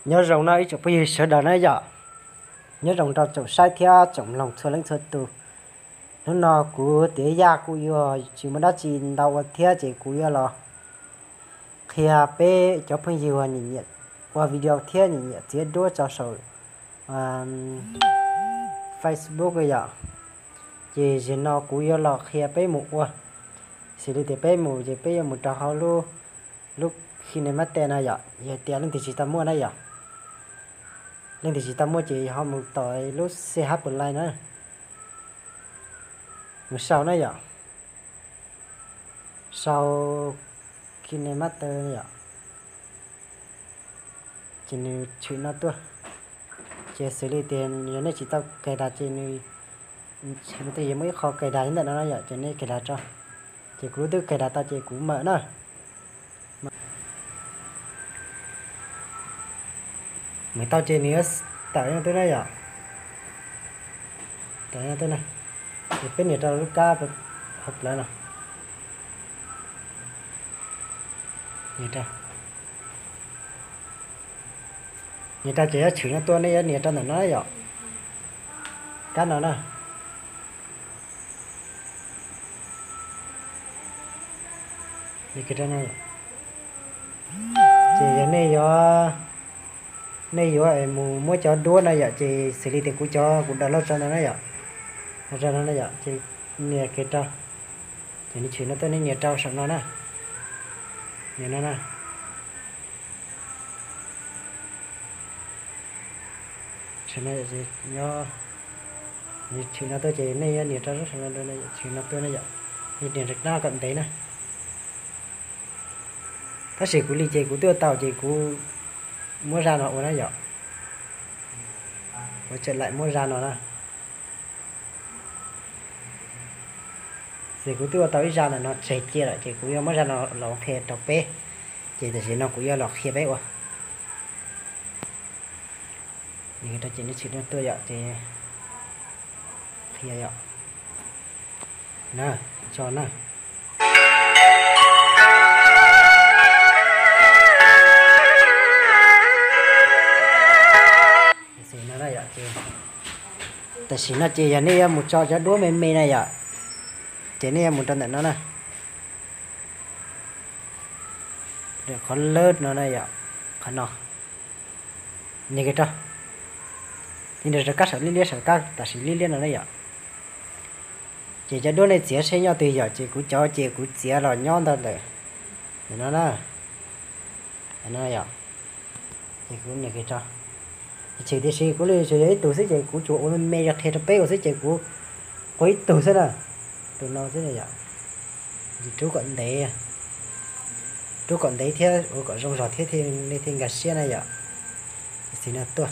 Nyob zoo no ib tsoom phooj ywg sawv daws na yom. Nyob zoo rau tsoom saib thiab tsoom mloog txhua leej txhua tus. Hnub no kuv Tiav Yaj kuj yuav tsis muaj dab tsi ntau ua thiab ces kuv yuav los qhia peb cov phooj ywg uas nyiam nyiam ua video thiab nyiam nyiam txiav duab tso saum Facebook yom. Ces zaum no kuv yuav los qhia peb mus ua. Xws li tias peb mus ces peb yuav mus rau hauv lub, lub KineMaster na yom, yog tias leej twg tsis tau muaj na yom. Leej twg tsis tau muaj ces ho mus tom lub C H Play na. Mus sau na yom. Sau KineMaster yom. Ces nws tshwm no tuaj. Ces xws li tias yog nej tsis tau cài đặt ces nws, nws twb yuav muaj ib qho cài đặt ntawm no na yom, ces nej cài đặt tso. Ces kuv twb cài đặt tau ces kuv mam na. Mam tau ces nws yuav tawm no tuaj na yom. Tawm no tuaj na. Ces peb nias rau lub kab hauv plawv no. Nias rau. Nias rau ces yuav tshwm no tuaj, nej yuav nias rau ntawm no yom. Kab no na. Nias kiag rau no. Ces yog nej yuav, nej yuav mus muab cov duab no yom, ces xws li tias kuv cov kuv download tso no na yom. Download tso no na yom, ces nias kiag rau. Ces nws tshwm no tuaj, nej nias rau saum no na. Nias no na. Saum no, nws tshwm no tuaj ces nej yuav nias rau saum no, tshwm no tuaj na yom. Nej nias rau kab kom ntev na. Tab sis kuv li ces kuv twb ua tau ces kuv muab zaj no ua na yom. Kuv tseem laim muab zaj no na. Ces kuv twb ua tau ib zaj ntawm no tseg cia lawm ces kuv yuav muab zaj no los qhia rau peb. Ces tam sim no kuv yuav los qhia peb ua. Ces nws tshwm no tuaj yom, ces qhia yom. Na, tso na. Tam sim no na yom, ces tam sim no ces yog nej yuav mus tso cov duab me me na yom, ces nej yuav mus rau ntawm no na. Qhov lawv no na yom, qhov no. Nias kiag rau. Nias rau kab saum liab liab, saum kab tam sim liab liab no na yom. Ces cov duab nej txiav seb nyob twg yom, ces kuv cov ces kuv txiav los nyob ntawm ntawm no na. No yom. Ces kuv nias kiag rau. Ces tiam sis kuv li tsuas yog ib tug xwb ces kuv tsuas ua me me yog qhia rau peb ua xwb ces kuv ua ib tug xwb na. Tus no xwb yom. Rub kom ntev, rub kom ntev thiab ua kom zoo zog thiab nej thiaj nkag siab na yom. Ces xws no tuaj.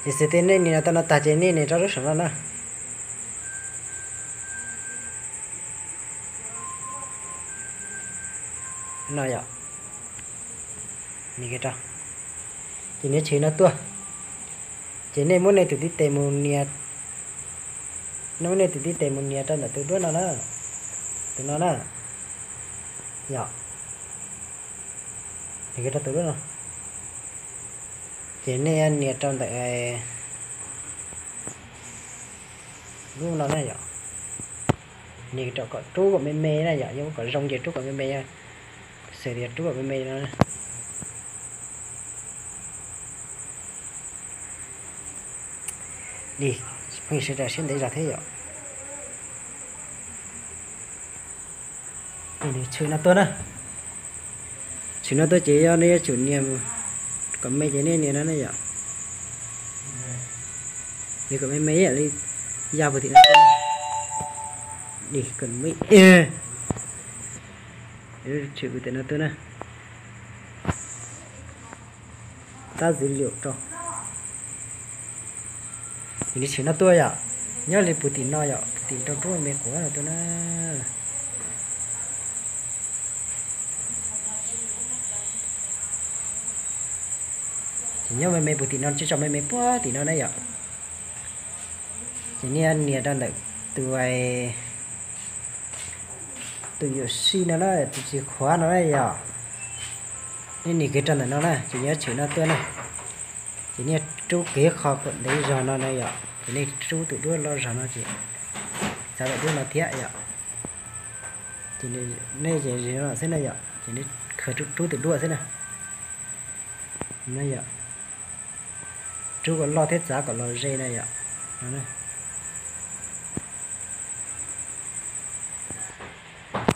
Ces xws li nej nias no tau no tag ces nej nias rau lub saum no na. No yom. Nias kiag rau. Ces nws tshwm no tuaj. Ces nej muab nej tus tib tes mus nias, nej muab nej tus tib tes mus nias rau ntawm tus duab no na. Tus no na. Yom. Nias kiag rau tus duab no. Ces nej nias rau ntawm lub no na yom. Nias rau kom rub kom me me na yom, yog kom zoo ces rub kom me me, xws li rub kom me me no. Li, pheej sawv daws siab ntev zog thiab yom. Nws tshwm no tuaj na. Tshwm no tuaj ces yog nej yuav tsum nias kom me ces nej nias no na yom. Nias kom me me ib yam li ya puag tim no tuaj. Tshwm puag tim no tuaj na. Tab dữ liệu rau. Ces nws tshwm no tuaj yom. Nyob li puag tim no yom, puag tim rau rub me me quav no tuaj na. Ces nyob me me puag tim no, tsis tso me me puag tim no na yom. Ces nej nias rau ntawm tus, tus yuam sij no na, tus tsis khuav no na yom. Nej nim kiag rau ntawm no na, ces nyob tshwm no tuaj na, ces nej rub kiag qho kom ntev zog no na yom, ces nej rub tus duab loj zog no ces txav tus duab no thiab yom. Ces nej ces no xwb na yom, ces nej khaws rub tus duab xwb na. Yom, rub kom loj thiab txav kom los ze na yom.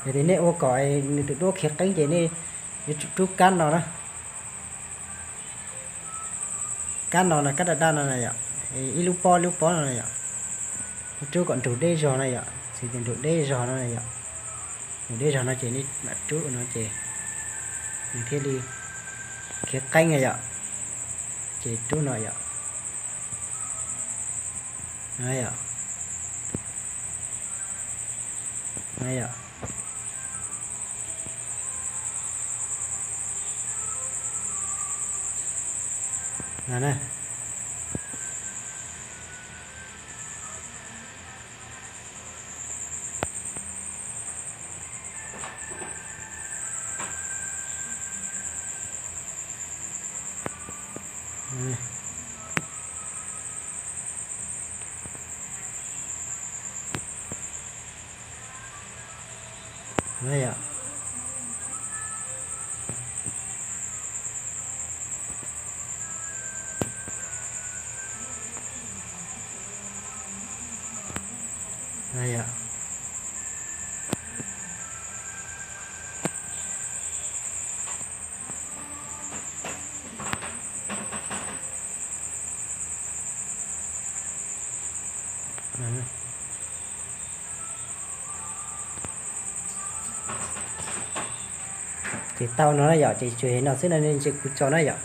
Yog tias nej ua kom nws tus duab khiav qeeb ces nej yuav tsum rub kab no na. Kab no na, kab daj daj no na yom, ib lub pob lub pob no na yom. Rub kom nrug deb zog na yom, xws tias nrug deb zog no na yom. Nrug deb zog no ces nej mam rub no ces nws thiaj li khiav qeeb na yom. Ces rub no yom. Yom. Ces tau no na yom, ces tsuas yog no xwb no, nej ntsia kuv tso na yom.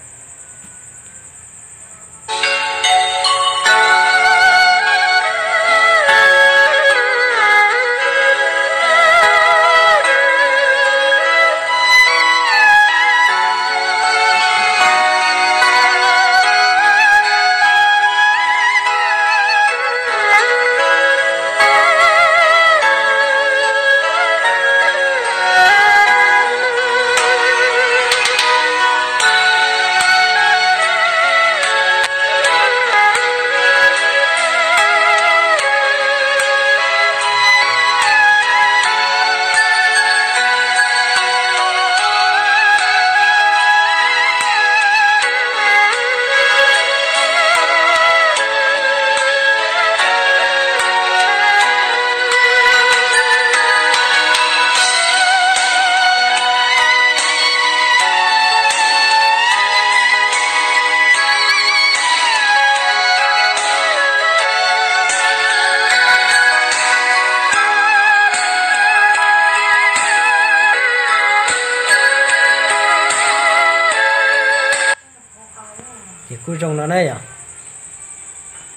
Ces kuj zoo no na yom.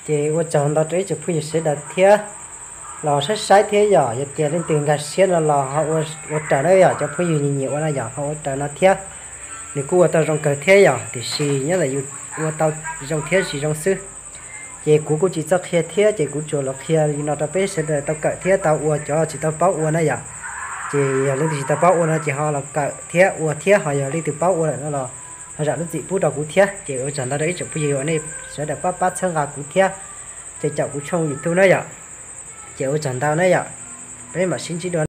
Ces ua tsaug ntau rau ib tsoom phooj ywg sawv daws thiab los saib saib thiab yom, yog tias leej twg nkag siab no los ho ua raws na yom, cov phooj ywg nyiam nyiam ua no yom ho ua raws no thiab. Nws kuj ua tau zoo kawg thiab yom, tiam sis nyob ntawm yus ua tau zoo thiab tsis zoo xwb. Ces kuv kuj tsis txawj qhia thiab, ces kuv tsuas los qhia li no rau peb sawv daws tau kawm thiab tau ua, cov tsis tau paub ua na yom. Ces yog leej twg tsis tau paub ua no ces ho los kawm thiab ua thiab, ho yog leej twg paub ua lawm no los ho zam lub txim pub rau kuv thiab. Ces ua tsaug ntau rau ib tsoom phooj ywg uas nej sawv daws pab pab txhawb nqa kuv thiab, ces caum kuv tshooj YouTube na yom. Ces ua tsaug ntau na yom, peb mam sib ntsib dua.